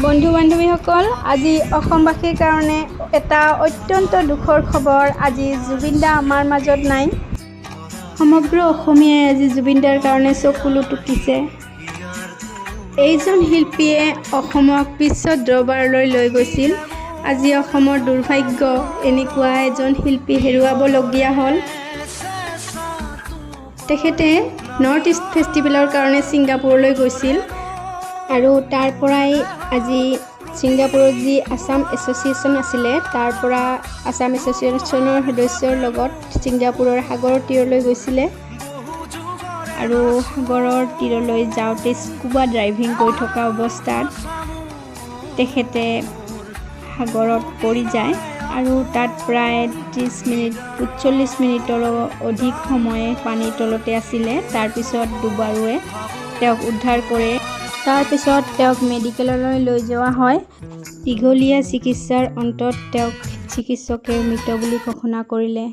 বন্ধু বান্ধৱীসকল, আজি অসমবাসীৰ কাৰণে এটা অত্যন্ত দুখৰ খবৰ। আজি জুবিন দা আমাৰ মাজত নাই। সমগ্ৰ অসমীয়াই আজি জুবিন দাৰ কাৰণে চকুলো টুকিছে। এইজন শিল্পীয়ে অসমক বিশ্ব দৰবাৰলৈ লৈ গৈছিল। আজি অসমৰ দুৰ্ভাগ্য, এনেকুৱা এজন শিল্পী হেৰুৱাবলগীয়া হ'ল। তেখেতে নৰ্থ ইষ্ট ফেষ্টিভেলৰ কাৰণে ছিংগাপুৰলৈ গৈছিল আৰু তাৰ পৰাই আজি ছিংগাপুৰত যি আছাম এছ'চিয়েশ্যন আছিলে, তাৰ পৰা আছাম এছ'চিয়েশ্যনৰ সদস্যৰ লগত ছিংগাপুৰৰ সাগৰৰ তীৰলৈ গৈছিলে। আৰু সাগৰৰ তীৰলৈ যাওঁতে স্কুবা ড্ৰাইভিং কৰি থকা অৱস্থাত তেখেতে সাগৰত পৰি যায় আৰু তাত প্ৰায় 30 মিনিট, 45 মিনিটৰো অধিক সময় পানীৰ তলতে আছিলে। তাৰপিছত ডুবাৰুৱে তেওঁক উদ্ধাৰ কৰে। তাৰপিছত তেওঁক মেডিকেললৈ লৈ যোৱা হয়। দীঘলীয়া চিকিৎসাৰ অন্তত তেওঁক চিকিৎসকে মৃত বুলি ঘোষণা কৰিলে।